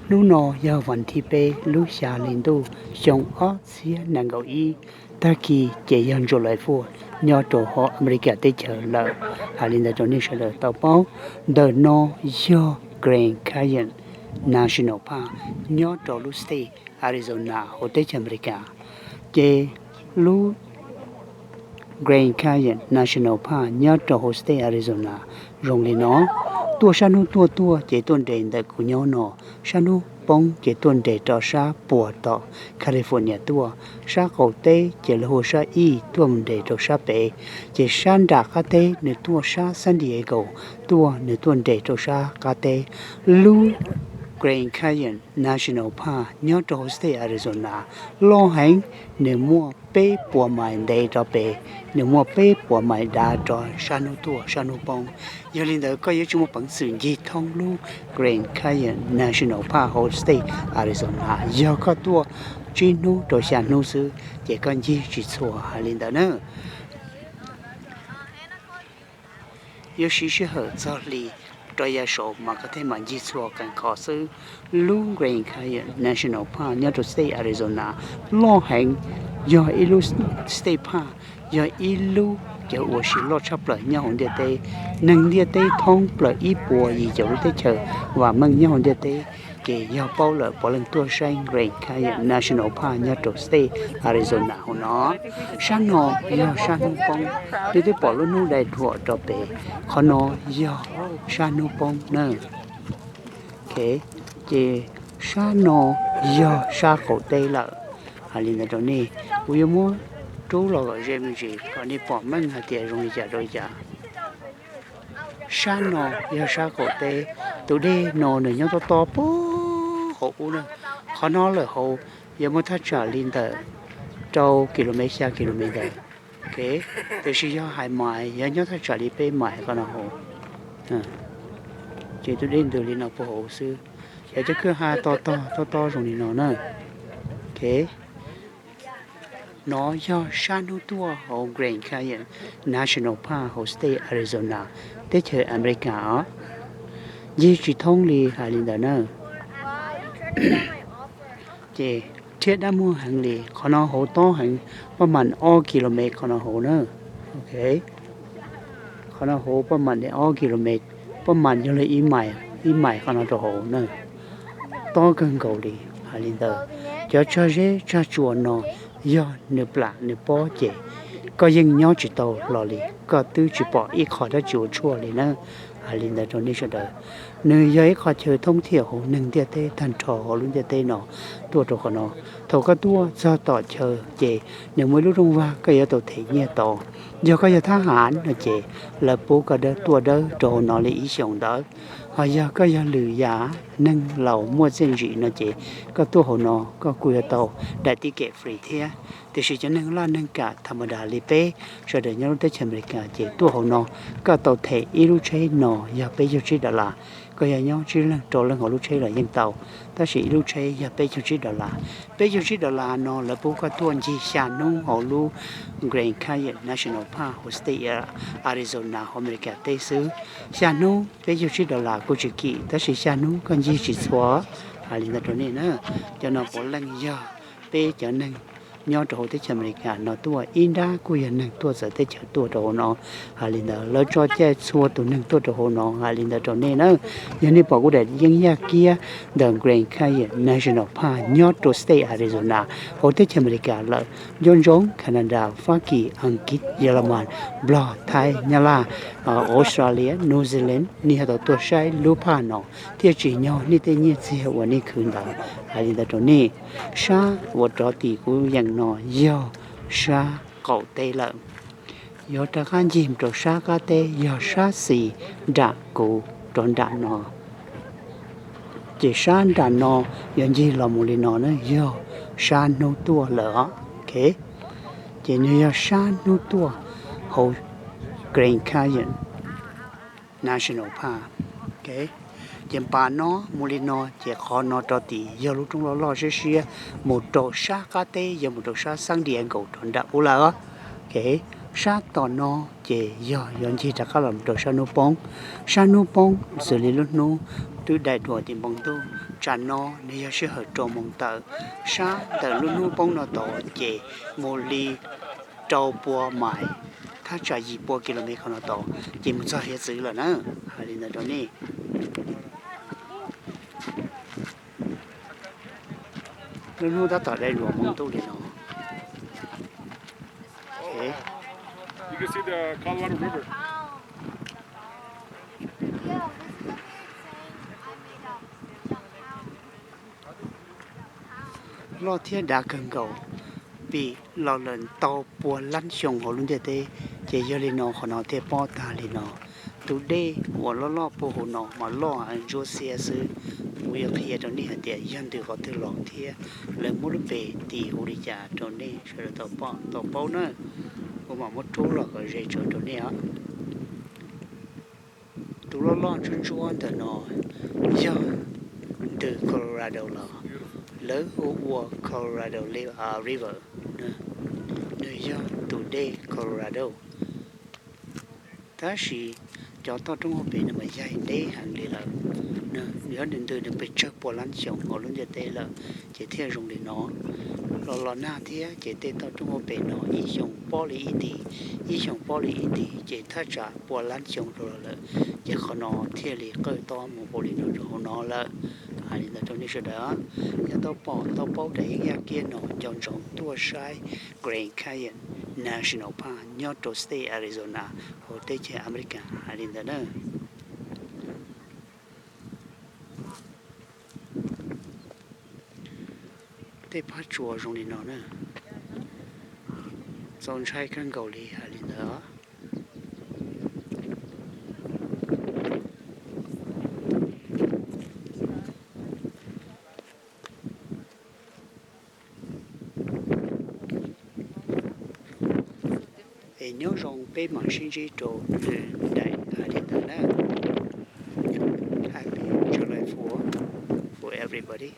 Hnub no yog vas thib peb lub xya hli ntuj xyoo ob txhiab nees nkaum ib, tag kis ces yog July four nyob rau hauv Amelikas teb chaws lawm. Hais li ntawd rau nej sawv daws tau paub, ntawm no yog Grand Canyon National Park nyob rau lub state Arizona hauv teb chaws Amelikas. Ces lub Grand Canyon National Park nyob rau hauv state Arizona zoo li no. Tuaj sab hnub tuaj tuaj ces tuaj nres ntawm kuv nyob no, sab hnub poob ces tuaj nres rau sab puag tom California tuaj, sab qaum teb ces lawv hu sab ib tuaj mus nres rau sab pem, ces sab nram qab teb nws tuaj sab San Diego tuaj, nws tuaj nres rau sab qab teb. Lub Grand Canyon National Park nyob rau hauv state Arizona loj heev, nws muaj peb puas mais ntev rau pem, nws muaj peb puas mais dav rau sab hnub tuaj sab hnub poob. Yog li ntawd koj yuav tsis muaj peev xwm ncig thoob lub Grand Canyon National Park hauv state Arizona, yog koj tuaj tsib hnub rau xya hnub xwb ces koj ncig tsis txhua. Hais li ntawd na, yuav siv sij hawm txog hli rau yav saud mas koj thiaj mam ncig txhua qee qhov xwb. Lub Grand Canyon National Park nyob rau state Arizona loj heev, yog ib lub state park, yog ib lub cawv uas siv loj tshaj plaws nyob hauv ntiaj teb. Neeg ntiaj teb thoob plaws ib puas yim caum lub teb chaws vam meej nyob hauv ntiaj teb, ces yog paub lawm puav leej tuaj saib Grand Canyon National Park nyob rau state Arizona hauv no. Sab no yog sab hnub poob, nej twb pom lub hnub dai dhuam rau pem, qhov no yog sab hnub poob na. Ces sab no yog sab qaum teb lawm. Hais li ntawd rau nej, kuv yuav muab rub los kom ze me ntsis kom nej pom meej hais tias zoo li cas rau li cas. Sab no yog sab qaum teb, tus dej no nws nyob tob tob puag hauv ub na. Qhov no lawm hauv yuav muaj thaj tsam li ntawm rau kilomev xya kilomev ntawd. Tiam sis yog hais mais yog nyob thaj tsam li peb mais qhov no hauv. Ces tus dej ntws li no puag hauv xwb, yog cov kwj ha to tog tob tob zoo li no na. No yog sab hnub tuaj hauv Grand Canyon National Park hauv state Arizona, teb chaws Amelikas os. Ncig tsis thoob li hais li ntawd na. Ces rhiab dab muag heev li, qhov no hauv tob heev, paj mam ob kilomev qhov no hauv na. Qhov no hauv paj mam ob kilomev, paj mam yog li ib mais qhov no rau hauv na. Tob kawg nkaus li. Hais li ntawd, cov tsag zeb tsag tsuas no yog nws plam nws pob ces koj yeej nyob tsis tau hlo li, koj twb tsis pom ib qho dab tsi ua tshuaj li na. Hais li ntawd rau nej sawv daws, nws yog ib qho chaw thoob thiab hauv neeg ntiaj teb tag nrho hauv lub ntiaj teb no tuaj rau qhov no. Thaum koj tuaj txog tom chaw ces nws muaj ib lub rooj vag koj yuav tau them nyiaj tau. Yog koj yog thab ham no ces lawv pub koj tuaj dawb rau hauv no li ib xyoos ntawd. Ho yog koj yog lwm yam neeg laus muaj txiaj ntsim no ces koj tuaj hauv no koj kuj yuav tau daim ticket free thiab. Tiam sis cov neeg laj neeg kam tham ma das li peb sawv daws nyob lub teb chaws Amelikas ces tuaj hauv no koj tau them ib lub tsheb no yog peb caug tsib dollar. Koj yog nyob tsib leeg rau leej hauv lub tsheb los yeej tau, tab sis ib lub tsheb yog peb caug tsib dollar. Peb caug tsib dollar no lawv pub koj tuaj ncig xya hnub hauv lub Grand Canyon National Park hauv state Arizona hauv Amelikas teb xwb. Xya hnub peb caug tsib dollar kuj tsis kim, tab sis xya hnub koj ncig tsis txhua. Hais li ntawd rau nej na, cov no puav leej yog peb cov neeg nyob rau hauv teb chaws Amelikas no tuaj, ib nrab kuj yog neeg tuaj txawv teb chaws tuaj rau hauv no. Hais li ntawd lawv tso cai txhua tus neeg tuaj rau hauv no. Hais li ntawd rau nej na, yog nej pom kuv daim yeeb yaj kiab ntawm Grand Canyon National Park nyob rau state Arizona hauv teb chaws Amelikas lawm, nco ntsoov Canada, Fab Kis, Askiv, Yelamas, Nplog, Thaib, Nyab Laj, Australia, New Zealand, nej yuav tau tuaj saib lub phaj no thiaj tsim nyog nej tej nyiaj txiag uas nej khwv ntawd. Hais li ntawd rau nej, sab uas rov tim kuv yees no yog sab qaum teb lawm. Yuav rov qab ncig rau sab qab teb yog sab xis nram kuv rau nram no. Ces sab nram no yuav ncig los mus li no na yog sab hnub tuaj lawm os. Ces nws yog sab hnub tuaj hauv Grand Canyon National Park. Ces npas no mus li no ces qhov no rau tim yog lub roob loj loj siab siab mus rau sab qab teb, yog mus rau sab San Diego rau nram ub lawm. Sab tom no ces yog yuav ncig rov qab los rau sab hnub poob. Sab hnub poob xws li lub hnub twb daim duav tim npoo ntuj, tsam no nws yog sij hawm rau moos tawm. Sab ntawm lub hnub poob no tod ces mus li rau pua mais, thaj tsam yim pua kilomev qhov no tod ces mus txog hiav txwv lawm na. Hais li ntawd rau nej. Lub hnub tab tom daim duav npoo ntuj li no. Loj thiab dav kawg nkaus, vim los lawm tau pua lab xyoo hauv lub ntiaj teb, ces yog li no qhov no thiaj pob tag li no. Tus dej uas loj loj puag hauv no mas loj ntsuab xiab xwb. Kuv yuav qhia rau nej hais tias yog ntws qhov twg los thiab lawv muab lub npe tis hu li cas rau nej sawv daws tau pom tau paub na. Kuv mam muab rub los kom ze tsawv rau nej os. Tus loj loj ntsuab ntsuab ntawm no yog ntws Colorado los, lawv hu ua Colorado River. Nws yog tus dej Colorado. Tab sis cov toj roob hauv pes no mas yaig deb heev li lawm. Nws yog ntws nws pes tsawg pua lab xyoo hauv lub ntiaj teb lawm, ces thiaj zoo li no. Los los nag thiab ces tej toj roob hauv pes no ib xyoo pob li ib nti, ib xyoo pob li ib nti ces thaj tsam pua lab xyoo dhau los lawm, ces qhov no thiaj li qawj tob mus ua li no rau hauv no lawm. Hais li ntawd rau nej sawv daws, yog tau pom tau paub daim yeeb yaj kiab no nco ntsoov tuaj saib Grand Canyon National Park nyob rau state Arizona hauv teb chaws Amelikas hais li ntawd na. Tej phab tsua zoo li no na, txaus ntshai kawg nkaus li hais li ntawd. Es nyob zoo peb mam sib ntsib rau lwm daim hais li ntawd na. Happy July Fourth for everybody.